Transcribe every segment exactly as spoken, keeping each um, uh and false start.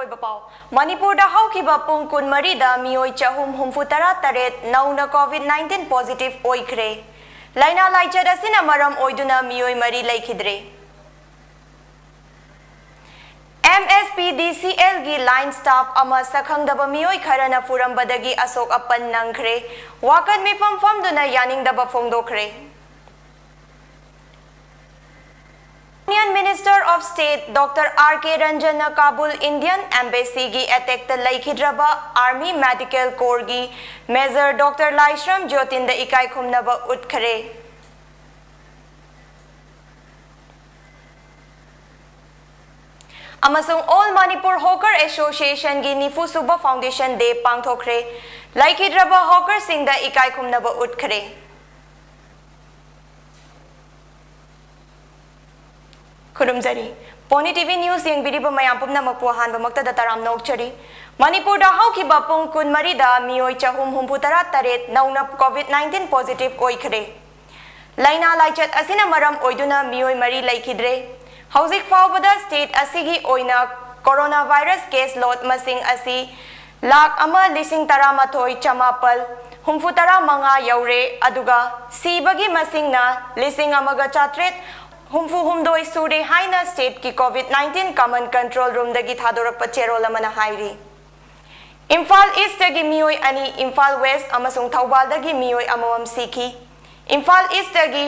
ꯑꯣꯏꯕ ꯄꯥꯎ꯫ ꯃꯅꯤꯄꯨꯔꯗ ꯍꯧꯈꯤꯕ ꯄꯨꯡ ꯀꯨꯟꯃꯔꯤꯗ ꯃꯤꯑꯣꯏ ꯆꯍꯨꯝ ꯍꯨꯝꯐꯨꯇꯔꯥ ꯇꯔꯦꯠ ꯅꯧꯅ COVID nineteen positive ꯑꯣꯏꯈ꯭ꯔꯦ꯫ ꯂꯥꯏꯅꯥ ꯂꯥꯏꯆꯠ ꯑꯁꯤꯅ ꯃꯔꯝ ꯑꯣꯏꯗꯨꯅ ꯃꯤꯑꯣꯏ ꯃꯔꯤ ꯂꯩꯈꯤꯗ꯭ꯔꯦ꯫ MSPDCLꯒꯤ line staff ꯑꯃ ꯁꯛꯈꯪꯗꯕ ꯃꯤꯑꯣꯏ ꯈꯔꯅ ꯐꯨꯔꯝꯕꯗꯒꯤ ꯑꯁꯣꯛ ꯑꯄꯟ ꯅꯪꯈ꯭ꯔꯦ꯫ ꯋꯥꯀꯠ ꯃꯤꯐꯝ ꯐꯝꯗꯨꯅ ꯌꯥꯅꯤꯡꯗꯕ ꯐꯣꯡꯗꯣꯛꯈ꯭ꯔꯦ꯫ Union Minister of State Doctor R K ꯔꯟꯖꯟꯅ Kabul Indian Embassyꯒꯤ attackꯇ ꯂꯩꯈꯤꯗ꯭ꯔꯕ Army Medical Corpsꯀꯤ Major Doctor ꯂꯥꯏꯁ꯭ꯔꯝ ꯖꯣꯇꯤꯟꯗ ꯏꯀꯥꯏ ꯈꯨꯝꯅꯕ ꯎꯠꯈ꯭ꯔꯦ꯫ ꯑꯃꯁꯨꯡ All Manipur Hawker Associationꯒꯤ ꯅꯤꯐꯨ ꯁꯨꯕ Foundation Day ꯄꯥꯡꯊꯣꯛꯈ꯭ꯔꯦ꯫ ꯂꯩꯈꯤꯗ꯭ꯔꯕ hawkerꯁꯤꯡꯗ ꯏꯀꯥꯏ ꯈꯨꯝꯅꯕ ꯎꯠꯈ꯭ꯔꯦ꯫ ꯈꯨꯔꯨꯝꯖꯔꯤ꯫ Pony TV news ꯌꯦꯡꯕꯤꯔꯤꯕ ꯃꯌꯥꯝ ꯄꯨꯝꯅꯃꯛꯄꯨ ꯑꯍꯥꯟꯕꯃꯛꯇꯗ ꯇꯔꯥꯝꯅ ꯑꯣꯛꯆꯔꯤ꯫ ꯃꯅꯤꯄꯨꯔꯗ ꯍꯧꯈꯤꯕ ꯄꯨꯡ ꯀꯨꯟꯃꯔꯤꯗ ꯃꯤꯑꯣꯏ ꯆꯍꯨꯝ ꯍꯨꯝꯐꯨꯇꯔꯥ ꯇꯔꯦꯠ ꯅꯧꯅ COVID nineteen positive ꯑꯣꯏꯈ꯭ꯔꯦ꯫ ꯂꯥꯏꯅꯥ ꯂꯥꯏꯆꯠ ꯑꯁꯤꯅ ꯃꯔꯝ ꯑꯣꯏꯗꯨꯅ ꯃꯤꯑꯣꯏ ꯃꯔꯤ ꯂꯩꯈꯤꯗ꯭ꯔꯦ꯫ ꯍꯧꯖꯤꯛ ꯐꯥꯎꯕꯗ state ꯑꯁꯤꯒꯤ ꯑꯣꯏꯅ coronavirus case load ꯃꯁꯤꯡ ꯑꯁꯤ ꯂꯥꯈ ꯑꯃ ꯂꯤꯁꯤꯡ ꯇꯔꯥꯃꯥꯊꯣꯏ ꯆꯃꯥꯄꯜ ꯍꯨꯝꯐꯨꯇꯔꯥ ꯃꯉꯥ ꯌꯧꯔꯦ, ꯑꯗꯨꯒ ꯁꯤꯕꯒꯤ ꯃꯁꯤꯡꯅ ꯂꯤꯁꯤꯡ ꯑꯃꯒ ꯆꯥꯇ꯭ꯔꯦꯠ ꯍꯨꯝꯐꯨ ꯍꯨꯝꯗꯣꯏ ꯁꯨꯔꯦ ꯍꯥꯏꯅ stateꯀꯤ COVID nineteen Command Control Roomꯗꯒꯤ ꯊꯥꯗꯣꯔꯛꯄ ꯆꯦꯔꯣꯜ ꯑꯃꯅ ꯍꯥꯏꯔꯤ꯫ ꯏꯝꯐꯥꯜ Eastꯇꯒꯤ ꯃꯤꯑꯣꯏ ꯑꯅꯤ, ꯏꯝꯐꯥꯜ West ꯑꯃꯁꯨꯡ ꯊꯧꯕꯥꯜꯗꯒꯤ ꯃꯤꯑꯣꯏ ꯑꯃꯃꯝ ꯁꯤꯈꯤ꯫ ꯏꯝꯐꯥꯜ Eastꯇꯒꯤ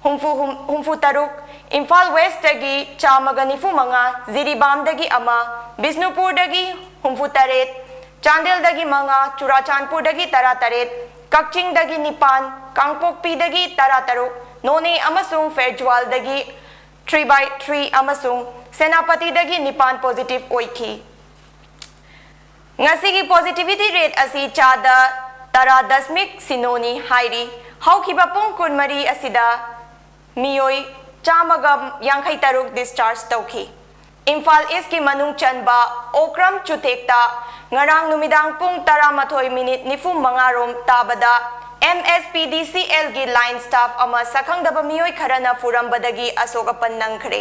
ꯍꯨꯝꯐꯨ, ꯍꯨꯝꯐꯨ ꯇꯔꯨꯛ, ꯏꯝꯐꯥꯜ Westꯇꯒꯤ ꯆꯥꯝꯃꯒ ꯅꯤꯐꯨ ꯃꯉꯥ, ꯖꯤꯔꯤꯕꯥꯝꯗꯒꯤ ꯑꯃ, ꯕꯤꯁꯅꯨꯄꯨꯔꯗꯒꯤ ꯍꯨꯝꯐꯨ ꯇꯔꯦꯠ, ꯆꯥꯟꯗꯦꯜꯗꯒꯤ ꯃꯉꯥ, ꯆꯨꯔꯥꯆꯥꯟꯄꯨꯔꯗꯒꯤ ꯇꯔꯥ ꯇꯔꯦꯠ, ꯀꯛꯆꯤꯡꯗꯒꯤ ꯅꯤꯄꯥꯟ, ꯀꯥꯡꯄꯣꯛꯄꯤꯗꯒꯤ ꯇꯔꯥ ꯇꯔꯨꯛ, ꯅꯣꯅꯦ ꯑꯃꯁꯨꯡ ꯐꯦꯔꯖ꯭ꯋꯥꯜꯗꯒꯤ three by three ꯑꯃꯁꯨꯡ ꯁꯦꯅꯥꯄꯇꯤꯗꯒꯤ ꯅꯤꯄꯥꯟ positive ꯑꯣꯏꯈꯤ꯫ ꯉꯁꯤꯒꯤ positivity rate ꯑꯁꯤ ꯆꯥꯗ ꯇꯔꯥ ꯗꯁꯃꯤꯛ ꯁꯤꯅꯣꯅꯤ ꯍꯥꯏꯔꯤ꯫ ꯍꯧꯈꯤꯕ ꯄꯨꯡ ꯀꯨꯟꯃꯔꯤ ꯑꯁꯤꯗ ꯃꯤꯑꯣꯏ ꯆꯥꯝꯃꯒ ꯌꯥꯡꯈꯩ ꯇꯔꯨꯛ discharge ꯇꯧꯈꯤ꯫ ꯏꯝꯐꯥꯜ Eastꯀꯤ ꯃꯅꯨꯡ ꯆꯟꯕ ꯑꯣꯀ꯭ꯔꯝ ꯆꯨꯊꯦꯛꯇ ꯉꯔꯥꯡ ꯅꯨꯃꯤꯗꯥꯡ ꯄꯨꯡ ꯇꯔꯥꯃꯥꯊꯣꯏ minute ꯅꯤꯐꯨ ꯃꯉꯥ ꯔꯣꯝ ꯇꯥꯕꯗ MSPDCLꯒꯤ line staff ꯑꯃ ꯁꯛꯈꯪꯗꯕ ꯃꯤꯑꯣꯏ ꯈꯔꯅ ꯐꯨꯔꯝꯕꯗꯒꯤ ꯑꯁꯣꯛ ꯑꯄꯟ ꯅꯪꯈ꯭ꯔꯦ꯫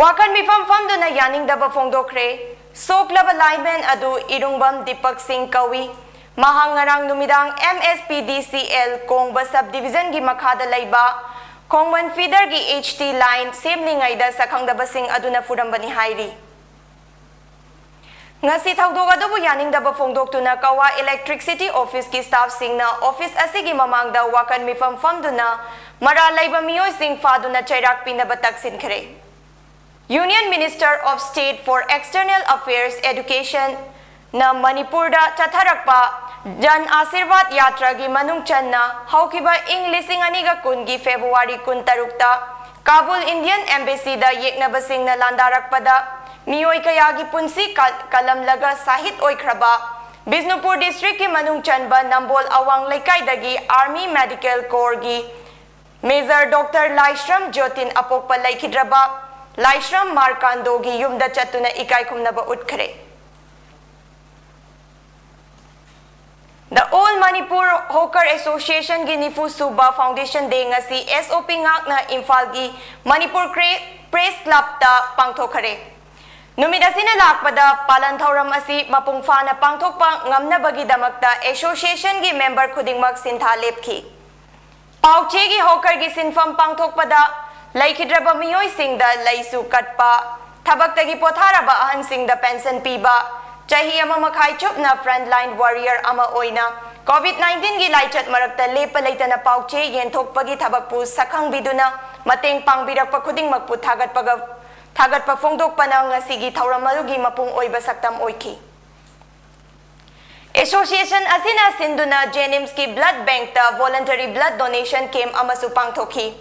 ꯋꯥꯀꯠ ꯃꯤꯐꯝ ꯐꯝꯗꯨꯅ ꯌꯥꯅꯤꯡꯗꯕ ꯐꯣꯡꯗꯣꯛꯈ꯭ꯔꯦ꯫ ꯁꯣꯛꯂꯕ ꯂꯥꯏꯟꯃꯦꯟ ꯑꯗꯨ ꯏꯔꯨꯡꯕꯝ ꯗꯤꯄꯛ ꯁꯤꯡ ꯀꯧꯏ꯫ ꯃꯍꯥꯛ ꯉꯔꯥꯡ ꯅꯨꯃꯤꯗꯥꯡ M S P D C L ꯀꯣꯡꯕ ꯁꯕ ꯗꯤꯕꯤꯖꯟꯒꯤ ꯃꯈꯥꯗ ꯂꯩꯕ ꯈꯣꯡꯃꯟ ꯐꯤꯗꯔꯒꯤ H T line ꯁꯦꯝꯂꯤꯉꯩꯗ ꯁꯛꯈꯪꯗꯕꯁꯤꯡ ꯑꯗꯨꯅ ꯐꯨꯔꯝꯕꯅꯤ ꯍꯥꯏꯔꯤ꯫ ꯉꯁꯤ ꯊꯧꯗꯣꯛ ꯑꯗꯨꯕꯨ ꯌꯥꯅꯤꯡꯗꯕ ꯐꯣꯡꯗꯣꯛꯇꯨꯅ ꯀꯋꯥ ꯏꯂꯦꯛꯇ꯭ꯔꯤꯛꯁꯤꯇꯤ ꯑꯣꯐꯤꯁꯀꯤ ꯁ꯭ꯇꯥꯐꯁꯤꯡꯅ ꯑꯣꯐꯤꯁ ꯑꯁꯤꯒꯤ ꯃꯃꯥꯡꯗ ꯋꯥꯀꯟ ꯃꯤꯐꯝ ꯐꯝꯗꯨꯅ ꯃꯔꯥꯜ ꯂꯩꯕ ꯃꯤꯑꯣꯏꯁꯤꯡ ꯐꯥꯗꯨꯅ ꯆꯩꯔꯥꯛ ꯄꯤꯅꯕ ꯇꯛꯁꯤꯟꯈ꯭ꯔꯦ꯫ Union Minister of State for External Affairs Education ꯅ ꯃꯅꯤꯄꯨꯔꯗ ꯆꯠꯊꯔꯛꯄ ꯖꯟ ꯑꯥꯁꯤꯔꯕꯥꯗ ꯌꯥꯇ꯭ꯔꯥꯒꯤ ꯃꯅꯨꯡ ꯆꯟꯅ ꯍꯧꯈꯤꯕ ꯏꯪ ꯂꯤꯁꯤꯡ ꯑꯅꯤꯒ ꯀꯨꯟꯒꯤ ꯐꯦꯕ꯭ꯔꯨꯋꯥꯔꯤ ꯀꯨꯟꯇꯔꯨꯛꯇ ꯀꯥꯕꯨꯜ Indian Embassy ꯗ ꯌꯦꯛꯅꯕꯁꯤꯡꯅ ꯂꯥꯟꯗꯥꯔꯛꯄꯗ ꯃꯤꯑꯣꯏ ꯀꯌꯥꯒꯤ ꯄꯨꯟꯁꯤ ꯀ-, ꯀꯜꯂꯝꯂꯒ ꯁꯍꯤꯗ ꯑꯣꯏꯈ꯭ꯔꯕ ꯕꯤꯁꯅꯨꯄꯨꯔ ꯗꯤꯁꯇ꯭ꯔꯤꯛꯀꯤ ꯃꯅꯨꯡ ꯆꯟꯕ ꯅꯝꯕꯣꯜ ꯑꯋꯥꯡ ꯂꯩꯀꯥꯏꯗꯒꯤ Army Medical Corps ꯒꯤ Major Doctor ꯂꯥꯏꯁ꯭ꯔꯝ ꯖꯣꯇꯤꯟ ꯑꯄꯣꯛꯄ ꯂꯩꯈꯤꯗ꯭ꯔꯕ ꯂꯥꯏꯁ꯭ꯔꯝ ꯃꯥꯔꯀꯥꯟꯗꯣꯒꯤ ꯌꯨꯝꯗ ꯆꯠꯇꯨꯅ ꯏꯀꯥꯏ ꯈꯨꯝꯅꯕ ꯎꯠꯈ꯭ꯔꯦ꯫ The All Manipur Hawker Association ꯒꯤ ꯅꯤꯐꯨ ꯁꯨꯕ Foundation Day ꯉꯁꯤ S O P ꯉꯥꯛꯅ ꯏꯝꯐꯥꯜꯒꯤ ꯃꯅꯤꯄꯨꯔ ꯀ꯭ꯔꯦ-, Press Club ꯇ ꯄꯥꯡꯊꯣꯛꯈꯔꯦ꯫ ꯅꯨꯃꯤꯠ ꯑꯁꯤꯅ ꯂꯥꯛꯄꯗ ꯄꯥꯂꯟ ꯊꯧꯔꯝ ꯑꯁꯤ ꯃꯄꯨꯡ ꯐꯥꯅ ꯄꯥꯡꯊꯣꯛꯄ ꯉꯝꯅꯕꯒꯤꯗꯃꯛꯇ association ꯒꯤ member ꯈꯨꯗꯤꯡꯃꯛ ꯁꯤꯟꯊꯥ ꯂꯦꯞꯈꯤ꯫ ꯄꯥꯎꯆꯦꯒꯤ ꯍꯣꯀꯔꯒꯤ ꯁꯤꯟꯐꯝ ꯄꯥꯡꯊꯣꯛꯄꯗ ꯂꯩꯈꯤꯗ꯭ꯔꯕ ꯃꯤꯑꯣꯏꯁꯤꯡꯗ ꯂꯩꯁꯨ ꯀꯠꯄ, ꯊꯕꯛꯇꯒꯤ ꯄꯣꯊꯥꯔꯕ ꯑꯍꯟꯁꯤꯡꯗ pension ꯄꯤꯕ, ꯆꯍꯤ ꯑꯃ ꯃꯈꯥꯏ ꯆꯨꯞꯅ frontline warrior ꯑꯃ ꯑꯣꯏꯅ COVID nineteen ꯒꯤ ꯂꯥꯏꯆꯠ ꯃꯔꯛꯇ ꯂꯦꯞꯄ ꯂꯩꯇꯅ ꯄꯥꯎꯆꯦ ꯌꯦꯟꯊꯣꯛꯄꯒꯤ ꯊꯕꯛꯄꯨ ꯁꯛꯈꯪꯕꯤꯗꯨꯅ ꯃꯇꯦꯡ ꯄꯥꯡꯕꯤꯔꯛꯄ ꯈꯨꯗꯤꯡꯃꯛꯄꯨ ꯊꯥꯒꯠꯄꯒ, ꯊꯥꯒꯠꯄ ꯐꯣꯡꯗꯣꯛꯄꯅ ꯉꯁꯤꯒꯤ ꯊꯧꯔꯝ ꯑꯗꯨꯒꯤ ꯃꯄꯨꯡ ꯑꯣꯏꯕ ꯁꯛꯇꯝ ꯑꯣꯏꯈꯤ꯫ Association ꯑꯁꯤꯅ ꯁꯤꯟꯗꯨꯅ JNIMS ꯀꯤ blood bank ꯇ voluntary blood donation camp ꯑꯃꯁꯨ ꯄꯥꯡꯊꯣꯛꯈꯤ꯫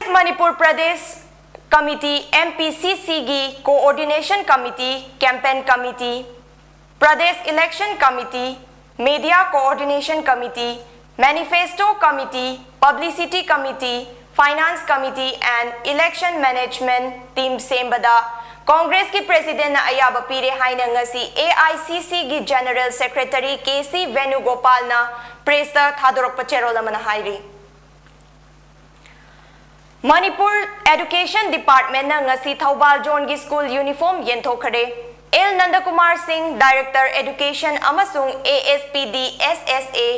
Manipur Pradesh committee, M P C C ꯒꯤ Coordination Committee, Campaign Committee, Pradesh Election Committee, Media Coordination Committee, Manifesto Committee, Publicity Committee, Finance Committee and Election Management Team ꯁꯦꯝꯕꯗ ꯀꯣꯡꯒ꯭ꯔꯦꯁꯀꯤ president ꯅ ꯑꯌꯥꯕ ꯄꯤꯔꯦ ꯍꯥꯏꯅ ꯉꯁꯤ A I C C ꯒꯤ General Secretary K C ꯚꯦꯅꯨꯒꯣꯄꯥꯜꯅ press ꯇ ꯊꯥꯗꯣꯔꯛꯄ ꯆꯦꯔꯣꯜ ꯑꯃꯅ ꯍꯥꯏꯔꯤ꯫ ꯃꯅꯤꯄꯨꯔ Education Department ꯅ ꯉꯁꯤ ꯊꯧꯕꯥꯜ zone ꯒꯤ school uniform ꯌꯦꯟꯊꯣꯛꯈꯔꯦ꯫ ꯑꯦꯜ ꯅꯟꯗꯀꯨꯃꯥꯔ ꯁꯤꯡ, Director Education ꯑꯃꯁꯨꯡ A S P D S S A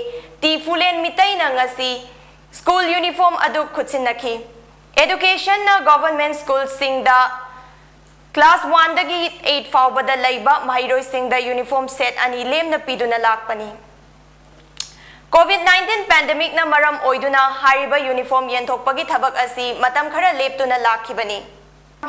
T ꯐꯨꯂꯦꯟ ꯃꯤꯇꯩꯅ ꯉꯁꯤ ꯁ꯭ꯀꯨꯜ ꯌꯨꯅꯤꯐꯣꯔꯝ ꯑꯗꯨ ꯈꯨꯠꯁꯤꯟꯅꯈꯤ꯫ ꯑꯦꯗꯨꯀꯦꯁꯟꯅ ꯒꯚꯔꯟꯃꯦꯟꯠ ꯁ꯭ꯀꯨꯜꯁꯤꯡꯗ ꯀ꯭ꯂꯥꯁ ꯋꯥꯟꯗꯒꯤ ꯑꯩꯠ ꯐꯥꯎꯕꯗ ꯂꯩꯕ ꯃꯍꯩꯔꯣꯏꯁꯤꯡꯗ ꯌꯨꯅꯤꯐꯣꯔꯝ ꯁꯦꯠ ꯑꯅꯤ ꯂꯦꯝꯅ ꯄꯤꯗꯨꯅ ꯂꯥꯛꯄꯅꯤ꯫ ꯀꯣꯚꯤꯗ ꯅꯥꯏꯟꯇꯤꯟ ꯄꯦꯟꯗꯦꯃꯤꯛꯅ ꯃꯔꯝ ꯑꯣꯏꯗꯨꯅ ꯍꯥꯏꯔꯤꯕ ꯌꯨꯅꯤꯐꯣꯔꯝ ꯌꯦꯟꯊꯣꯛꯄꯒꯤ ꯊꯕꯛ ꯑꯁꯤ ꯃꯇꯝ ꯈꯔ ꯂꯦꯞꯇꯨꯅ ꯂꯥꯛꯈꯤꯕꯅꯤ꯫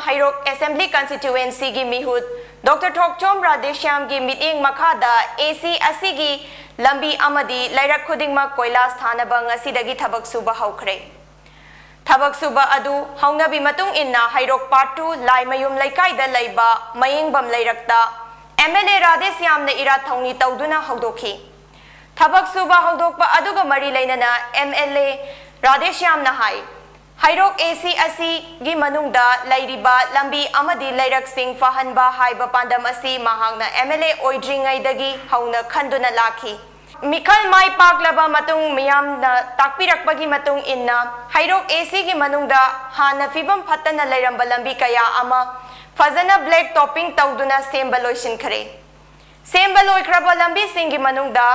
ꯍꯩꯔꯣꯛ ꯑꯦꯁꯦꯝꯕ꯭ꯂꯤ ꯀꯟꯁꯇꯤꯇ꯭ꯌꯨꯑꯦꯟꯁꯤꯒꯤ ꯃꯤꯍꯨꯠ ꯗꯣꯛꯇꯔ ꯊꯣꯛꯆꯣꯝ ꯔꯥꯙꯦꯁ꯭ꯌꯥꯝꯒꯤ ꯃꯤꯠꯌꯦꯡ ꯃꯈꯥꯗ A C ꯑꯁꯤꯒꯤ ꯂꯝꯕꯤ ꯑꯃꯗꯤ ꯂꯩꯔꯛ ꯈꯨꯗꯤꯡꯃꯛ ꯀꯣꯏꯂꯥꯁ ꯊꯥꯅꯕ ꯉꯁꯤꯗꯒꯤ ꯊꯕꯛ ꯁꯨꯕ ꯍꯧꯈ꯭ꯔꯦ꯫ ꯊꯕꯛ ꯁꯨꯕ ꯑꯗꯨ ꯍꯧꯅꯕꯤ ꯃꯇꯨꯡ ꯏꯟꯅ ꯍꯩꯔꯣꯛ ꯄꯥꯔꯠ ꯇꯨ ꯂꯥꯏꯃꯌꯨꯝ ꯂꯩꯀꯥꯏꯗ ꯂꯩꯕ ꯃꯌꯦꯡꯕꯝ ꯂꯩꯔꯛꯇ M L A ꯔꯥꯙꯦꯁ꯭ꯌꯥꯝꯅ ꯏꯔꯥꯠ ꯊꯧꯅꯤ ꯇꯧꯗꯨꯅ ꯍꯧꯗꯣꯛꯈꯤ꯫ ꯊꯕꯛ ꯁꯨꯕ ꯍꯧꯗꯣꯛꯄ ꯑꯗꯨꯒ ꯃꯔꯤ ꯂꯩꯅꯅ M L A ꯔꯥꯙꯦꯁ꯭ꯌꯥꯝꯅ high, Heirok A C ꯑꯁꯤꯒꯤ ꯃꯅꯨꯡꯗ ꯂꯩꯔꯤꯕ ꯂꯝꯕꯤ ꯑꯃꯗꯤ ꯂꯩꯔꯛꯁꯤꯡ ꯐꯍꯟꯕ ꯍꯥꯏꯕ ꯄꯥꯟꯗꯝ ꯑꯁꯤ ꯃꯍꯥꯛꯅ M L A ꯑꯣꯏꯗ꯭ꯔꯤꯉꯩꯗꯒꯤ ꯍꯧꯅ ꯈꯟꯗꯨꯅ ꯂꯥꯛꯈꯤ꯫ ꯃꯤꯈꯜ ꯃꯥꯏ ꯄꯥꯛꯂꯕ ꯃꯇꯨꯡ ꯃꯤꯌꯥꯝꯅ ꯇꯥꯛꯄꯤꯔꯛꯄꯒꯤ ꯃꯇꯨꯡ ꯏꯟꯅ ꯍꯩꯔꯣꯛ A Cꯒꯤ ꯃꯅꯨꯡꯗ ꯍꯥꯟꯅ ꯐꯤꯕꯝ ꯐꯠꯇꯅ ꯂꯩꯔꯝꯕ ꯂꯝꯕꯤ ꯀꯌꯥ ꯑꯃ ꯐꯖꯅ black topping ꯇꯧꯗꯨꯅ ꯁꯦꯝꯕ ꯂꯣꯏꯁꯤꯟꯈ꯭ꯔꯦ꯫ ꯁꯦꯝꯕ ꯂꯣꯏꯈ꯭ꯔꯕ ꯂꯝꯕꯤꯁꯤꯡꯒꯤ ꯃꯅꯨꯡꯗ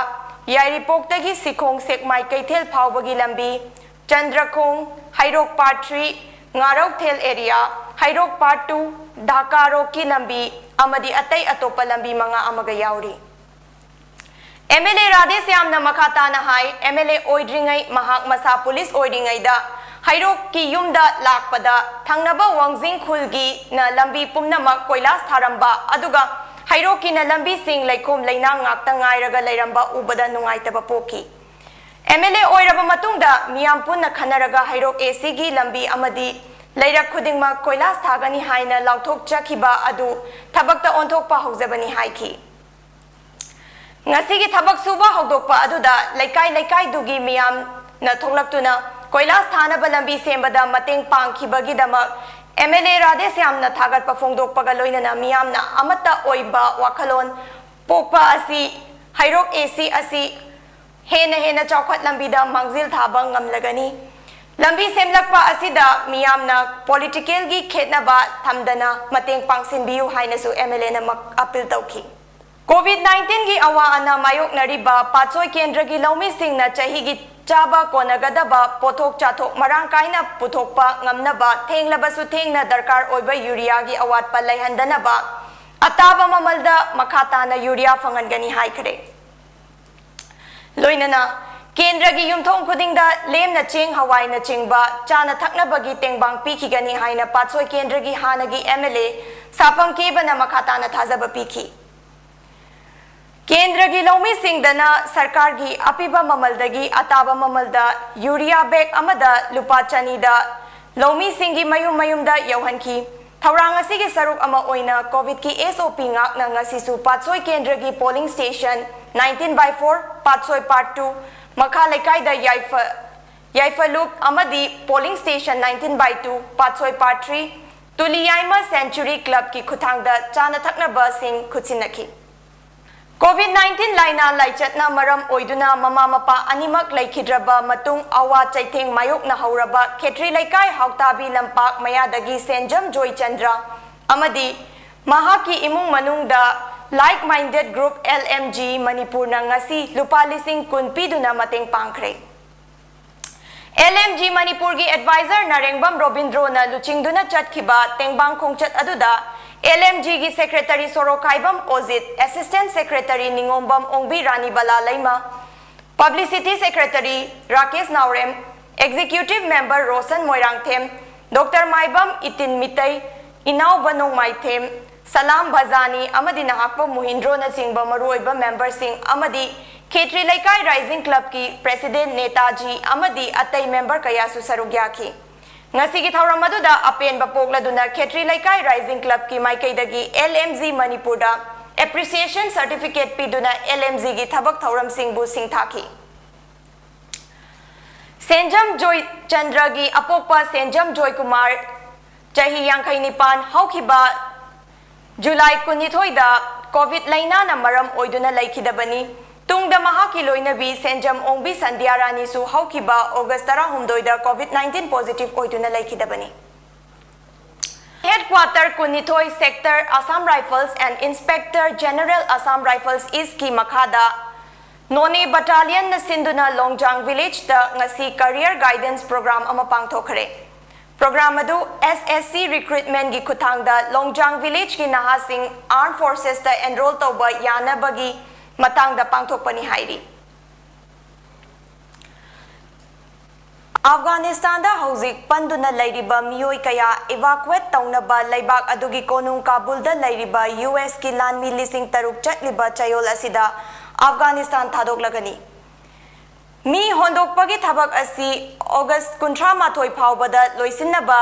ꯌꯥꯏꯔꯤꯄꯣꯛꯇꯒꯤ ꯁꯤꯈꯣꯡ ꯁꯦꯛꯃꯥꯏ ꯀꯩꯊꯦꯜ ꯐꯥꯎꯕꯒꯤ ꯂꯝꯕꯤ, Chandrakhong, Heirok part three, Ngaraothel area, Heirok part two, ꯙꯥꯀꯥꯔꯣꯛꯀꯤ ꯂꯝꯕꯤ ꯑꯃꯗꯤ ꯑꯇꯩ ꯑꯇꯣꯞꯄ ꯂꯝꯕꯤ ꯃꯉꯥ ꯑꯃꯒ ꯌꯥꯎꯔꯤ꯫ M L A ꯔꯥꯙꯦꯁ꯭ꯌꯥꯝꯅ ꯃꯈꯥ ꯇꯥꯅ ꯍꯥꯏ, M L A ꯑꯣꯏꯗ꯭ꯔꯤꯉꯩ ꯃꯍꯥꯛ ꯃꯁꯥ ꯄꯨꯂꯤꯁ ꯑꯣꯏꯔꯤꯉꯩꯗ ꯍꯩꯔꯣꯛꯀꯤ ꯌꯨꯝꯗ ꯂꯥꯛꯄꯗ ꯊꯪꯅꯕ ꯋꯥꯡꯖꯤꯡ ꯈꯨꯜꯒꯤꯅ ꯂꯝꯕꯤ ꯄꯨꯝꯅꯃꯛ ꯀꯣꯏꯂꯥꯁ ꯊꯥꯔꯝꯕ ꯑꯗꯨꯒ ꯍꯩꯔꯣꯛꯀꯤꯅ ꯂꯝꯕꯤꯁꯤꯡ ꯂꯩꯈꯣꯝ ꯂꯩꯅꯥꯡ ꯉꯥꯛꯇ ꯉꯥꯏꯔꯒ ꯂꯩꯔꯝꯕ ꯎꯕꯗ ꯅꯨꯡꯉꯥꯏꯇꯕ ꯄꯣꯛꯈꯤ꯫ M L A ꯑꯣꯏꯔꯕ ꯃꯇꯨꯡꯗ ꯃꯤꯌꯥꯝ ꯄꯨꯟꯅ ꯈꯟꯅꯔꯒ ꯍꯩꯔꯣꯛ A Cꯒꯤ ꯂꯝꯕꯤ ꯑꯃꯗꯤ ꯂꯩꯔꯛ ꯈꯨꯗꯤꯡꯃꯛ ꯀꯣꯏꯂꯥꯁ ꯊꯥꯒꯅꯤ ꯍꯥꯏꯅ ꯂꯥꯎꯊꯣꯛꯆꯈꯤꯕ ꯑꯗꯨ ꯊꯕꯛꯇ ꯑꯣꯟꯊꯣꯛꯄ ꯍꯧꯖꯕꯅꯤ ꯍꯥꯏꯈꯤ꯫ ꯉꯁꯤꯒꯤ ꯊꯕꯛ ꯁꯨꯕ ꯍꯧꯗꯣꯛꯄ ꯑꯗꯨꯗ ꯂꯩꯀꯥꯏ ꯂꯩꯀꯥꯏꯗꯨꯒꯤ ꯃꯤꯌꯥꯝꯅ ꯊꯣꯛꯂꯛꯇꯨꯅ ꯀꯣꯏꯂꯥꯁ ꯊꯥꯅꯕ ꯂꯝꯕꯤ ꯁꯦꯝꯕꯗ ꯃꯇꯦꯡ ꯄꯥꯡꯈꯤꯕꯒꯤꯗꯃꯛ M L A ꯔꯥꯙꯦꯁ꯭ꯌꯥꯝꯅ ꯊꯥꯒꯠꯄ ꯐꯣꯡꯗꯣꯛꯄꯒ ꯂꯣꯏꯅꯅ ꯃꯤꯌꯥꯝꯅ ꯑꯃꯠꯇ ꯑꯣꯏꯕ ꯋꯥꯈꯜꯂꯣꯟ ꯄꯣꯛꯄ ꯑꯁꯤ ꯍꯩꯔꯣꯛ A C ꯑꯁꯤ ꯍꯦꯟꯅ ꯍꯦꯟꯅ ꯆꯥꯎꯈꯠ ꯂꯝꯕꯤꯗ ꯃꯥꯡꯖꯤꯜ ꯊꯥꯕ ꯉꯝꯂꯒꯅꯤ꯫ ꯂꯝꯕꯤ ꯁꯦꯝꯂꯛꯄ ꯑꯁꯤꯗ ꯃꯤꯌꯥꯝꯅ ꯄꯣꯂꯤꯇꯤꯀꯦꯜꯒꯤ ꯈꯦꯠꯅꯕ ꯊꯝꯗꯅ ꯃꯇꯦꯡ ꯄꯥꯡꯁꯤꯟꯕꯤꯌꯨ ꯍꯥꯏꯅꯁꯨ ꯑꯦꯝ ꯑꯦꯜ ꯑꯦꯅ ꯑꯄꯤꯜ ꯇꯧꯈꯤ꯫ ꯀꯣꯚꯤꯗ ꯅꯥꯏꯟꯇꯤꯟꯒꯤ ꯑꯋꯥ ꯑꯅꯥ ꯃꯥꯌꯣꯛꯅꯔꯤꯕ ꯄꯥꯠꯁꯣꯏ ꯀꯦꯟꯗ꯭ꯔꯒꯤ ꯂꯧꯃꯤꯁꯤꯡꯅ ꯆꯍꯤꯒꯤ ꯆꯥꯕ ꯀꯣꯟꯅꯒꯗꯕ ꯄꯣꯠꯊꯣꯛ ꯆꯥꯊꯣꯛ ꯃꯔꯥꯡ ꯀꯥꯏꯅ ꯄꯨꯊꯣꯛꯄ ꯉꯝꯅꯕ ꯊꯦꯡꯂꯕꯁꯨ ꯊꯦꯡꯅ ꯗꯔꯀꯥꯔ ꯑꯣꯏꯕ ꯌꯨꯔꯤꯌꯥꯒꯤ ꯑꯋꯥꯠꯄ ꯂꯩꯍꯟꯗꯅꯕ ꯑꯇꯥꯕ ꯃꯃꯜꯗ ꯃꯈꯥ ꯇꯥꯅ ꯌꯨꯔꯤꯌꯥ ꯐꯪꯍꯟꯒꯅꯤ ꯍꯥꯏꯈ꯭ꯔꯦ꯫ ꯂꯣꯏꯅꯅ ꯀꯦꯟꯗ꯭ꯔꯒꯤ ꯌꯨꯝꯊꯣꯡ ꯈꯨꯗꯤꯡꯗ ꯂꯦꯝꯅ ꯆꯦꯡ ꯍꯋꯥꯏꯅꯆꯤꯡꯕ ꯆꯥꯅ ꯊꯛꯅꯕꯒꯤ ꯇꯦꯡꯕꯥꯡ ꯄꯤꯈꯤꯒꯅꯤ ꯍꯥꯏꯅ ꯄꯥꯠꯁꯣꯏ ꯀꯦꯟꯗ꯭ꯔꯒꯤ ꯍꯥꯟꯅꯒꯤ ꯑꯦꯝ ꯑꯦꯜ ꯑꯦ ꯁꯥꯐꯝ ꯀꯦꯕꯅ ꯃꯈꯥ ꯇꯥꯅ ꯊꯥꯖꯕ ꯄꯤꯈꯤ꯫ ꯀꯦꯟꯗ꯭ꯔꯒꯤ ꯂꯧꯃꯤꯁꯤꯡꯗꯅ ꯁꯔꯀꯥꯔꯒꯤ ꯑꯄꯤꯕ ꯃꯃꯜꯗꯒꯤ ꯑꯇꯥꯕ ꯃꯃꯜꯗ ꯌꯨꯔꯤꯌꯥ ꯕꯦꯒ ꯑꯃꯗ ꯂꯨꯄꯥ ꯆꯅꯤꯗ ꯂꯧꯃꯤꯁꯤꯡꯒꯤ ꯃꯌꯨꯝ ꯃꯌꯨꯝꯗ ꯌꯧꯍꯟꯈꯤ꯫ ꯊꯧꯔꯥꯡ ꯑꯁꯤꯒꯤ ꯁꯔꯨꯛ ꯑꯃ ꯑꯣꯏꯅ ꯀꯣꯚꯤꯗꯀꯤ ꯑꯦꯁ ꯑꯣ ꯄꯤ ꯉꯥꯛꯅ ꯉꯁꯤꯁꯨ ꯄꯥꯠꯁꯣꯏ ꯀꯦꯟꯗ꯭ꯔꯒꯤ polling station nineteen by four, Patsoi part two, ꯃꯈꯥ ꯂꯩꯀꯥꯏꯗ ꯌꯥꯏꯐ-, ꯌꯥꯏꯐꯂꯨꯞ ꯑꯃꯗꯤ polling station nineteen by two, Patsoi part three, ꯇꯨꯂꯤꯌꯥꯏꯃ ꯁꯦꯟꯆꯨꯔꯤ ꯀ꯭ꯂꯕꯀꯤ ꯈꯨꯠꯊꯥꯡꯗ ꯆꯥꯅ ꯊꯛꯅꯕꯁꯤꯡ ꯈꯨꯠꯁꯤꯟꯅꯈꯤ꯫ ꯀꯣꯚꯤꯗ ꯅꯥꯏꯟꯇꯤꯟ ꯂꯥꯏꯅꯥ ꯂꯥꯏꯆꯠꯅ ꯃꯔꯝ ꯑꯣꯏꯗꯨꯅ ꯃꯃꯥ ꯃꯄꯥ ꯑꯅꯤꯃꯛ ꯂꯩꯈꯤꯗ꯭ꯔꯕ ꯃꯇꯨꯡ ꯑꯋꯥ ꯆꯩꯊꯦꯡ ꯃꯥꯌꯣꯛꯅꯍꯧꯔꯕ ꯈꯦꯇ꯭ꯔꯤ ꯂꯩꯀꯥꯏ ꯍꯥꯎꯇꯥꯕꯤ ꯂꯝꯄꯥꯛ ꯃꯌꯥꯗꯒꯤ ꯁꯦꯟꯖꯝ ꯖꯣꯏꯆꯟꯗ꯭ꯔ ꯑꯃꯗꯤ ꯃꯍꯥꯛꯀꯤ ꯏꯃꯨꯡ ꯃꯅꯨꯡꯗ Like Minded Group, L M G, ꯃꯅꯤꯄꯨꯔꯅ ꯉꯁꯤ ꯂꯨꯄꯥ ꯂꯤꯁꯤꯡ ꯀꯨꯟ ꯄꯤꯗꯨꯅ ꯃꯇꯦꯡ ꯄꯥꯡꯈ꯭ꯔꯦ꯫ ꯑꯦꯜ ꯑꯦꯝ ꯖꯤ ꯃꯅꯤꯄꯨꯔꯒꯤ ꯑꯦꯗꯚꯥꯏꯖꯔ ꯅꯥꯔꯦꯡꯕꯝ ꯔꯣꯕꯤꯟꯗ꯭ꯔꯣꯅ ꯂꯨꯆꯤꯡꯗꯨꯅ ꯆꯠꯈꯤꯕ ꯇꯦꯡꯕꯥꯡ ꯈꯣꯡꯆꯠ ꯑꯗꯨꯗ ꯑꯦꯜ ꯑꯦꯝ ꯖꯤꯒꯤ secretary Sorokhaibam Ojit, assistant secretary Ningombam Ongbi Ranibala Leima, publicity secretary Rakesh Naorem, executive member Roshan Moirangthem, doctor Maibam Itin Meitei, Inaoba Nongmaithem, Salam Bajani ꯑꯃꯗꯤ ꯅꯍꯥꯛꯄ ꯃꯨꯍꯤꯟꯗ꯭ꯔꯣꯅꯆꯤꯡꯕ ꯃꯔꯨꯑꯣꯏꯕ ꯃꯦꯝꯕꯔꯁꯤꯡ ꯑꯃꯗꯤ ꯈꯦꯇ꯭ꯔꯤ ꯂꯩꯀꯥꯏ ꯔꯥꯏꯖꯤꯡ ꯀ꯭ꯂꯕꯀꯤ ꯄ꯭ꯔꯦꯁꯤꯗꯦꯟꯠ ꯅꯦꯇꯥꯖꯤ ꯑꯃꯗꯤ ꯑꯇꯩ ꯃꯦꯝꯕꯔ ꯀꯌꯥꯁꯨ ꯁꯔꯨꯛ ꯌꯥꯈꯤ꯫ ꯉꯁꯤꯒꯤ ꯊꯧꯔꯝ ꯑꯗꯨꯗ ꯑꯄꯦꯟꯕ ꯄꯣꯛꯂꯗꯨꯅ ꯈꯦꯇ꯭ꯔꯤ ꯂꯩꯀꯥꯏ ꯔꯥꯏꯖꯤꯡ ꯀ꯭ꯂꯕꯀꯤ ꯃꯥꯏꯀꯩꯗꯒꯤ ꯑꯦꯜ ꯑꯦꯝ ꯖꯤ ꯃꯅꯤꯄꯨꯔꯗ ꯑꯦꯄ꯭ꯔꯤꯁꯤꯌꯦꯁꯟ ꯁꯔꯇꯤꯐꯤꯀꯦꯠ ꯄꯤꯗꯨꯅ ꯑꯦꯜ ꯑꯦꯝ ꯖꯤꯒꯤ ꯊꯕꯛ ꯊꯧꯔꯝꯁꯤꯡꯕꯨ ꯁꯤꯡꯊꯥꯈꯤ꯫ ꯁꯦꯟꯖꯝ ꯖꯣꯏꯆꯟꯗ꯭ꯔꯒꯤ ꯑꯄꯣꯛꯄ ꯁꯦꯟꯖꯝ ꯖꯣꯏꯀꯨꯃꯥꯔ, ꯆꯍꯤ ꯌꯥꯡꯈꯩ ꯅꯤꯄꯥꯟ, ꯍꯧꯈꯤꯕ ꯖꯨꯂꯥꯏ ꯀꯨꯟꯅꯤꯊꯣꯏꯗ ꯀꯣꯚꯤꯗ ꯂꯥꯏꯅꯥꯅ ꯃꯔꯝ ꯑꯣꯏꯗꯨꯅ ꯂꯩꯈꯤꯗꯕꯅꯤ꯫ ꯇꯨꯡꯗ ꯃꯍꯥꯛꯀꯤ ꯂꯣꯏꯅꯕꯤ ꯁꯦꯟꯖꯝ ꯑꯣꯡꯕꯤ ꯁꯟꯙ꯭ꯌꯥꯔꯥꯅꯤꯁꯨ ꯍꯧꯈꯤꯕ ꯑꯣꯒꯁ ꯇꯔꯥꯍꯨꯝꯗꯣꯏꯗ COVID nineteen positive ꯑꯣꯏꯗꯨꯅ ꯂꯩꯈꯤꯗꯕꯅꯤ꯫ Headquarter ꯀꯨꯟꯅꯤꯊꯣꯏ, Sector Assam Rifles and Inspector General Assam Rifles East ꯀꯤ ꯃꯈꯥꯗ ꯅꯣꯅꯦ Battalion ꯅ ꯁꯤꯟꯗꯨꯅ ꯂꯣꯡꯖꯥꯡ Village ꯇ ꯉꯁꯤ Career Guidance Program ꯑꯃ ꯄꯥꯡꯊꯣꯛꯈ꯭ꯔꯦ꯫ Program ꯑꯗꯨ S S C Recruitment ꯒꯤ ꯈꯨꯠꯊꯥꯡꯗ ꯂꯣꯡꯖꯥꯡ Village ꯀꯤ ꯅꯍꯥꯁꯤꯡ Armed Forces ꯇ enroll ꯇꯧꯕ ꯌꯥꯅꯕꯒꯤ ꯃꯇꯥꯡꯗ ꯄꯥꯡꯊꯣꯛꯄꯅꯤ ꯍꯥꯏꯔꯤ꯫ ꯑꯐꯒꯥꯅꯤꯁꯇꯥꯟꯗ ꯍꯧꯖꯤꯛ ꯄꯟꯗꯨꯅ ꯂꯩꯔꯤꯕ ꯃꯤꯑꯣꯏ ꯀꯌꯥ evacuate ꯇꯧꯅꯕ ꯂꯩꯕꯥꯛ ꯑꯗꯨꯒꯤ ꯀꯣꯅꯨꯡ ꯀꯥꯕꯨꯜꯗ ꯂꯩꯔꯤꯕ U S ꯀꯤ ꯂꯥꯟꯃꯤ ꯂꯤꯁꯤꯡ ꯇꯔꯨꯛ ꯆꯠꯂꯤꯕ ꯆꯌꯣꯜ ꯑꯁꯤꯗ ꯑꯐꯒꯥꯅꯤꯁꯇꯥꯟ ꯊꯥꯗꯣꯛꯂꯒꯅꯤ꯫ ꯃꯤ ꯍꯣꯟꯗꯣꯛꯄꯒꯤ ꯊꯕꯛ ꯑꯁꯤ ꯑꯣꯒꯁ ꯀꯨꯟꯊ꯭ꯔꯥ ꯃꯥꯊꯣꯏ ꯐꯥꯎꯕꯗ ꯂꯣꯏꯁꯤꯟꯅꯕ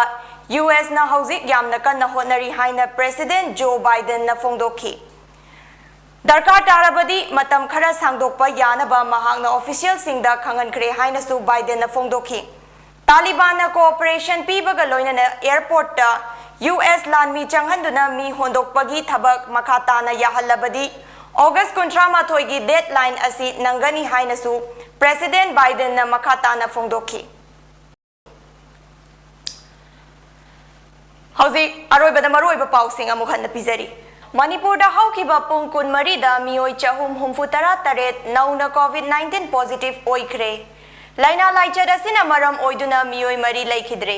U S ꯅ ꯍꯧꯖꯤꯛ ꯌꯥꯝꯅ ꯀꯟꯅ ꯍꯣꯠꯅꯔꯤ ꯍꯥꯏꯅ President Joe Biden ꯅ ꯐꯣꯡꯗꯣꯛꯈꯤ꯫ ꯗꯔꯀꯥꯔ ꯇꯥꯔꯕꯗꯤ ꯃꯇꯝ ꯈꯔ ꯁꯥꯡꯗꯣꯛꯄ ꯌꯥꯅꯕ ꯃꯍꯥꯛꯅ official ꯁꯤꯡꯗ ꯈꯪꯍꯟꯈ꯭ꯔꯦ ꯍꯥꯏꯅꯁꯨ Biden ꯅ ꯐꯣꯡꯗꯣꯛꯈꯤ꯫ ꯇꯥꯂꯤꯕꯥꯟꯅ cooperation ꯄꯤꯕꯒ ꯂꯣꯏꯅꯅ airport ꯇ U S ꯂꯥꯟꯃꯤ ꯆꯪꯍꯟꯗꯨꯅ ꯃꯤ ꯍꯣꯟꯗꯣꯛꯄꯒꯤ ꯊꯕꯛ ꯃꯈꯥ ꯇꯥꯅ ꯌꯥꯍꯜꯂꯕꯗꯤ ꯑꯣꯒꯁ ꯀꯨꯟꯊ꯭ꯔꯥ ꯃꯥꯊꯣꯏꯒꯤ deadline ꯑꯁꯤ ꯅꯪꯒꯅꯤ ꯍꯥꯏꯅꯁꯨ President Biden ꯅ ꯃꯈꯥ ꯇꯥꯅ ꯐꯣꯡꯗꯣꯛꯈꯤ꯫ ꯍꯧꯖꯤꯛ ꯑꯔꯣꯏꯕꯗ ꯃꯔꯨꯑꯣꯏꯕ ꯄꯥꯎꯁꯤꯡ ꯑꯃꯨꯛ ꯍꯟꯅ ꯄꯤꯖꯔꯤ꯫ ꯃꯅꯤꯄꯨꯔꯗ ꯍꯧꯈꯤꯕ ꯄꯨꯡ ꯀꯨꯟꯃꯔꯤꯗ ꯃꯤꯑꯣꯏ ꯆꯍꯨꯝ ꯍꯨꯝꯐꯨ ꯇꯔꯥ ꯇꯔꯦꯠ ꯅꯧꯅ COVID nineteen positive ꯑꯣꯏꯈ꯭ꯔꯦ꯫ ꯂꯥꯏꯅꯥ ꯂꯥꯏꯆꯠ ꯑꯁꯤꯅ ꯃꯔꯝ ꯑꯣꯏꯗꯨꯅ ꯃꯤꯑꯣꯏ ꯃꯔꯤ ꯂꯩꯈꯤꯗ꯭ꯔꯦ꯫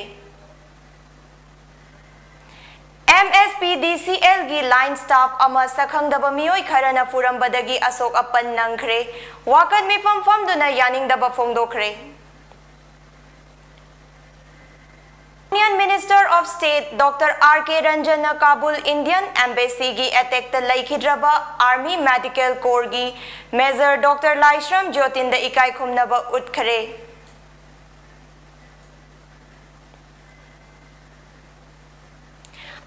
M S P D C L ꯒꯤ line staff ꯑꯃ ꯁꯛꯈꯪꯗꯕ ꯃꯤꯑꯣꯏ ꯈꯔꯅ ꯐꯨꯔꯝꯕꯗꯒꯤ ꯑꯁꯣꯛ ꯑꯄꯟ ꯅꯪꯈ꯭ꯔꯦ꯫ ꯋꯥꯀꯠ ꯃꯤꯐꯝ ꯐꯝꯗꯨꯅ ꯌꯥꯅꯤꯡꯗꯕ ꯐꯣꯡꯗꯣꯛꯈ꯭ꯔꯦ꯫ Union Minister of State Doctor R K Ranjan ꯅ ꯀꯥꯕꯨꯜ Indian Embassy ꯒꯤ attack ꯇ ꯂꯩꯈꯤꯗ꯭ꯔꯕ Army Medical Corps ꯒꯤ Major Doctor ꯂꯥꯏꯁ꯭ꯔꯝ ꯖꯣꯇꯤꯟꯗ ꯏꯀꯥꯏ ꯈꯨꯝꯅꯕ ꯎꯠꯈ꯭ꯔꯦ꯫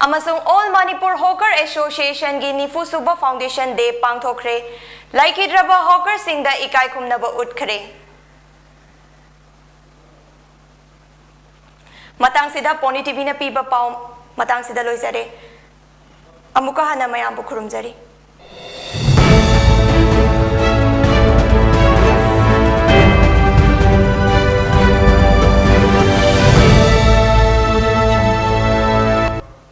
ꯑꯃꯁꯨꯡ All Manipur Hawker Association ꯒꯤ ꯅꯤꯐꯨ ꯁꯨꯕ Foundation Day ꯄꯥꯡꯊꯣꯛꯈ꯭ꯔꯦ꯫ ꯂꯩꯈꯤꯗ꯭ꯔꯕ hawker ꯁꯤꯡꯗ ꯏꯀꯥꯏ ꯈꯨꯝꯅꯕ ꯎꯠꯈ꯭ꯔꯦ꯫ ꯃꯇꯥꯡꯁꯤꯗ Pony T V ꯅ ꯄꯤꯕ ꯄꯥꯎ ꯃꯇꯥꯡꯁꯤꯗ ꯂꯣꯏꯖꯔꯦ꯫ ꯑꯃꯨꯛꯀ ꯍꯟꯅ ꯃꯌꯥꯝꯕꯨ ꯈꯨꯔꯨꯝꯖꯔꯤ꯫